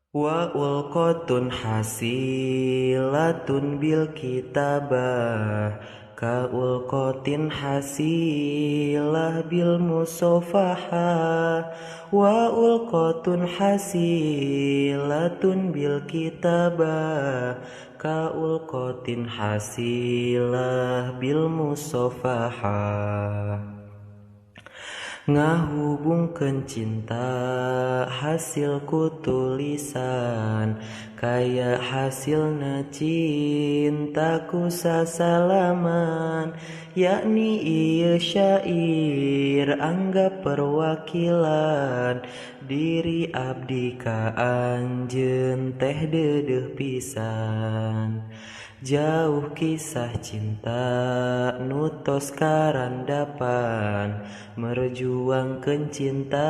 Wa ulqatun hasilatun bil kitabah ka ulqatin hasilah bil musofaha. Wa ulqatun hasilatun bil kitabah ka ulqatin hasilah bil musofaha. Ngahubungkeun cinta hasil ku tulisan kaya hasilna cintaku sasalaman, yakni ieu syair anggap perwakilan diri abdi ka anjeun teh deudeuh pisan. Jauh kisah cinta nu tos karandapan, merjuangkeun cinta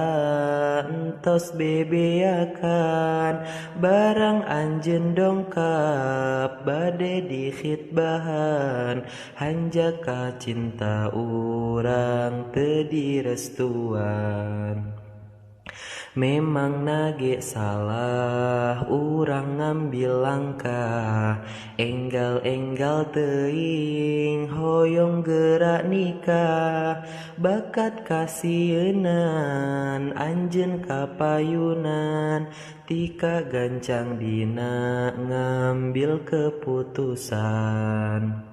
entos bebeakan, barang anjeun dongkap bade dikhitbahan, hanjaka cinta urang teu direstuan. Memang nage salah urang ngambil langkah, enggal-enggal teuing hoyong gerak nikah, bakat kasieunan anjeun kapayunan, tika gancang dina ngambil keputusan.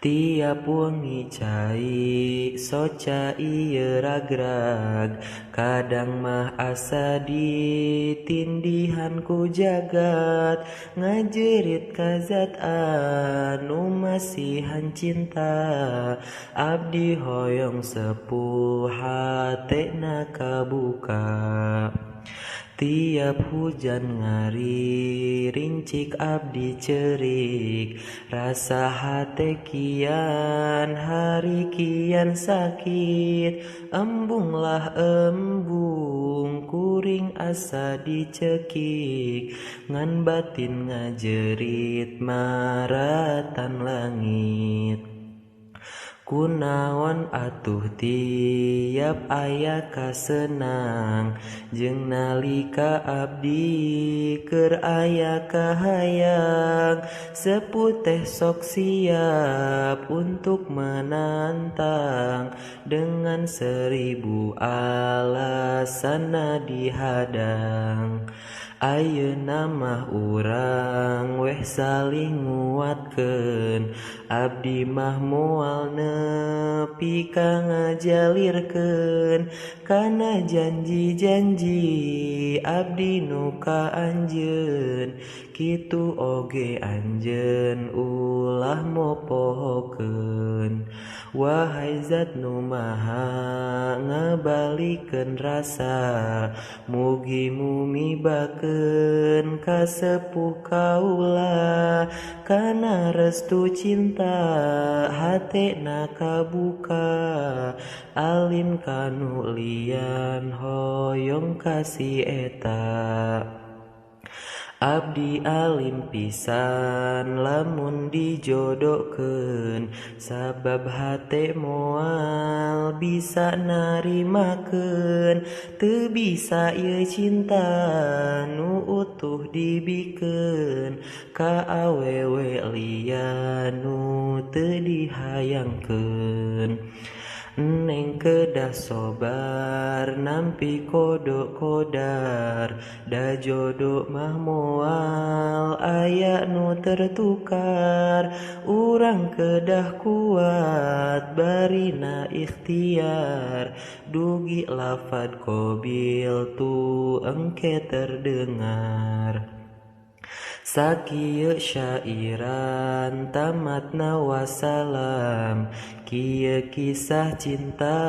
Tiap wengi cai soca ieu ragrag, kadang mah asa ditindihan ku jagat, ngajerit ka zat anu masihan cinta, abdi hoyong sepuh hatena kabuka. Tiap hujan ngari rincik abdi cerik, rasa hate kian hari kian sakit, embunglah embung kuring asa dicekik, ngan batin ngajerit maratan langit. Kunaon atuh tiap aya kasenang, jeung nalika abdi keur aya kahayang, sepuh teh sok siap untuk menantang, dengan 1000 alasan dihadang. Ayeuna mah urang weh saling nguatkeun, abdi mah moal nepi ka ngajalirkeun, kana janji-janji abdi nu ka anjeun, kitu oge anjeun ulah mopohokeun. Wahai zat nu maha ngabalikeun rasa, mugi mumibakeun ka sepuh kaula, kana restu cinta hatena kabuka, alim kanu lian hoyong kasih eta. Abdi alim pisan lamun dijodohkeun, sabab hate moal bisa narimakeun, teu bisa ieu cinta nu utuh dibikeun, ka awewe lian nu teu dihayangkeun. Neng kedah sobar nampi kodok kodar, da jodoh mah moal aya nu tertukar, urang kedah kuat barina ikhtiar, dugi lafad qobil tu engke terdengar. Sakieu syairan tamatna wassalam, kieu kisah cinta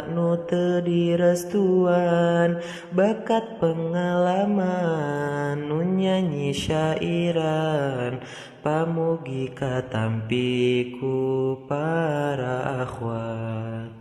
nu teu direstuan, bakat pengalaman nu nyanyi syairan, pamugi katampi ku para akhwat.